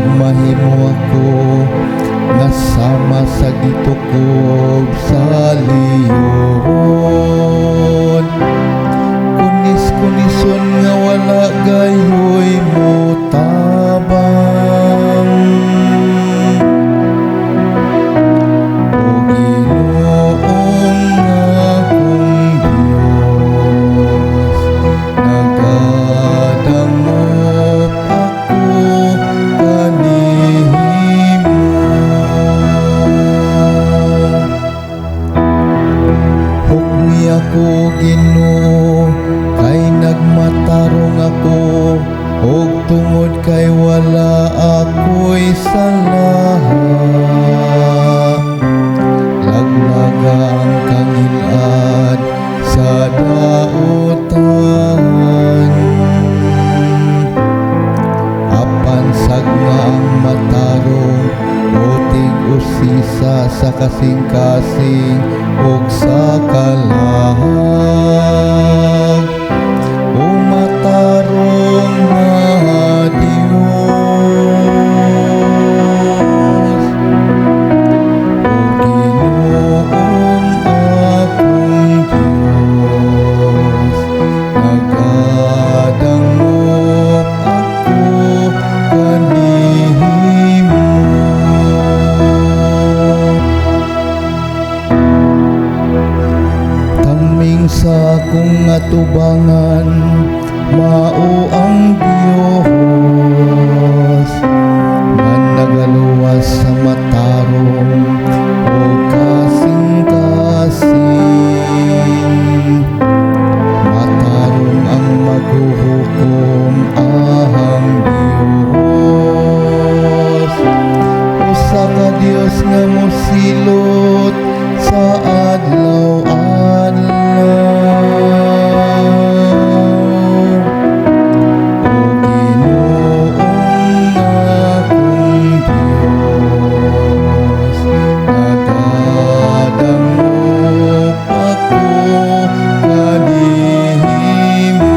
Mahimo ako nga sama sa gitukob sa leon. Kunis-kunison nga wala gayoy motabang. O Ginoong akong Diyos, nagadangop ako kanimo. Hukmi ako, Ginoo, kay nagmatarong ako, ug tungod kay wala ako'y salaha. Laglaga ang kangilad sa dautan. Apan sagna ang matarong o tig-usisa sa kasing-kasing ug sa kalag. O matarong nga Diyos, O Ginoong akong Diyos, nagadangop ako kanimo. Taming sa akong atubangan, mao ang Diyos nga nagaluwas sa matarong o kasing-kasing. Matarong ang maghuhukom ang Diyos, usa ka Diyos nga mosilot sa adlaw-adlaw. O Ginoong akong Diyos, nagadangop ako kanimo.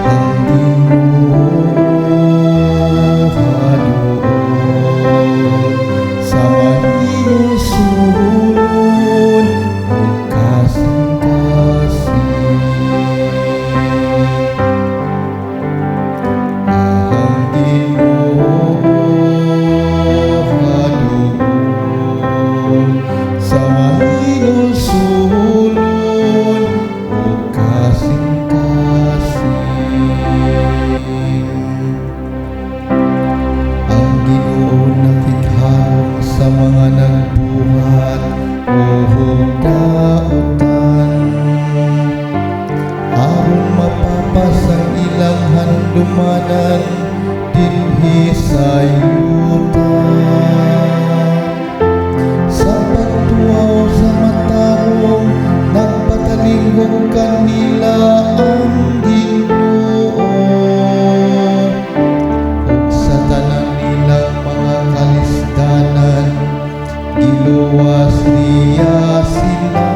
Ang Ginoo haduol sa mahinusulon ug kasing-kasing. Ang Ginoo haduol sa mahinusulon ug kasing-kasing. Ang Ginoo nakigharong sa mga nagbuhat og dautan, aron mapapas ang ilang handumanan dinhi sa yuta. Sa pagtuaw sa matarong, nagpatalingkod kanila ang Ginoo, ug sa tanan nilang mga kalisdanan, giluwas niya sila.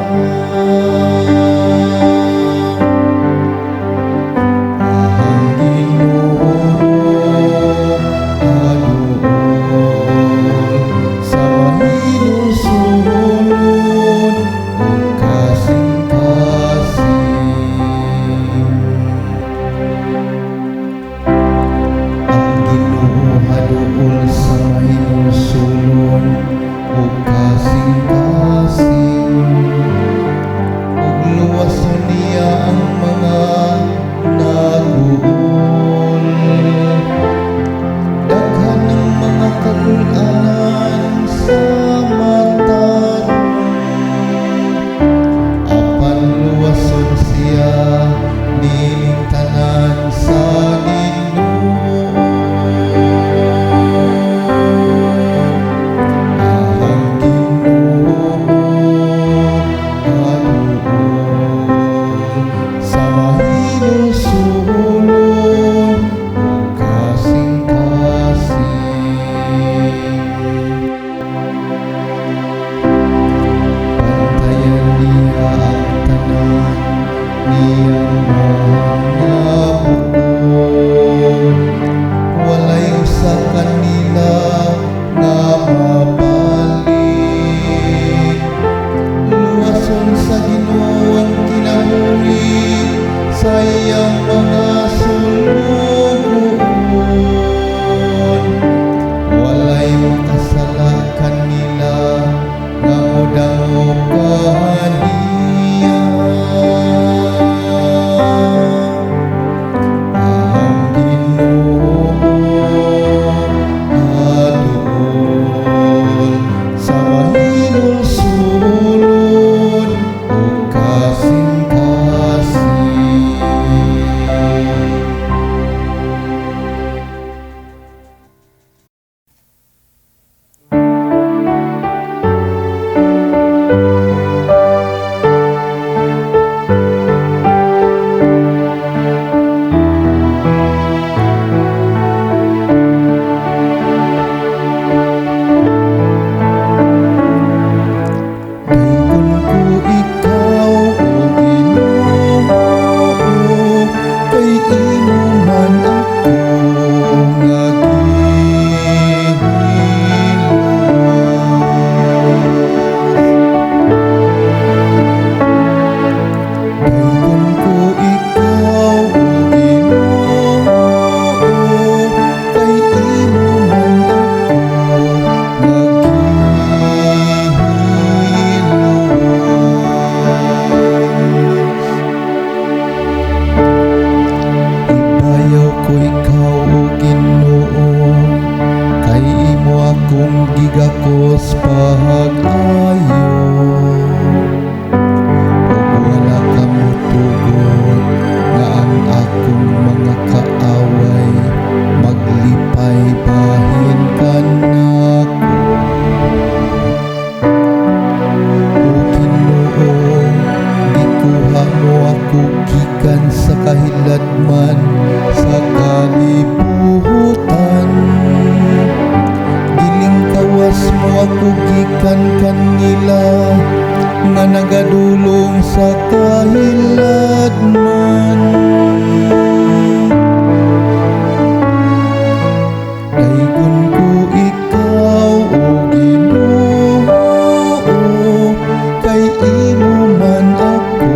Ang Ginoo haduol sa mahinusulon ug kasing-kasing. Gikan sa kahiladman sa kalibutan. Gilingkawas mo ako gikan kanila nga nagadulong sa kahiladman. Daygon ko ikaw, O Ginoo, kay imo man ako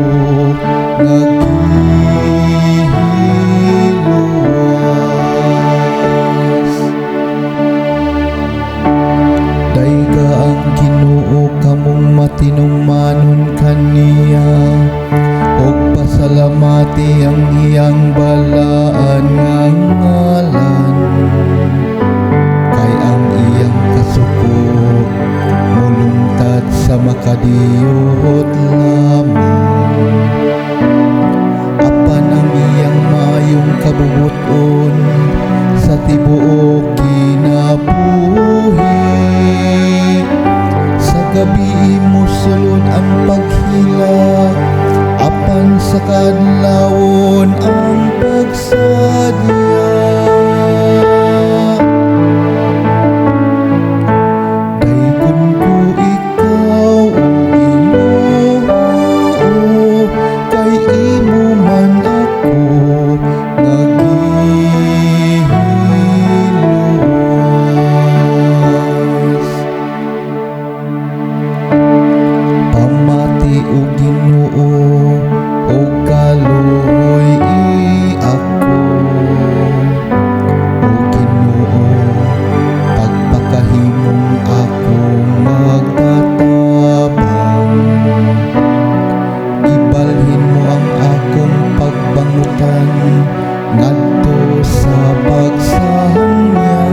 nga giluwas. Dayga ang Ginoo, kamong matinungmanon kaniya, ug pasalamati ang iyang balaan nga ngalan. Kay ang iyang kasuko mulungtad sa makadiyot lamang, apan ang iyang maayong kabubut-on sa tibuok kinabuhi. Sa gabi mosulod ang paghilak, apan sa kaadlawon ang pagsadya. Daygon ko ikaw, O Ginoo, kay imo man ako nga giluwas. Pamati, O Ginoo, ug kaluoy ako. O Ginoo, pagpakahimong akong magtatabang. Ibalhin mo ang akong pagbangutan ngadto sa pagsangyaw.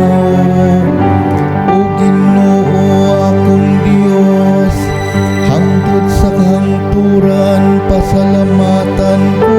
O Ginoo, akong Dios, hangtod sa kahangturan pasalamatan ko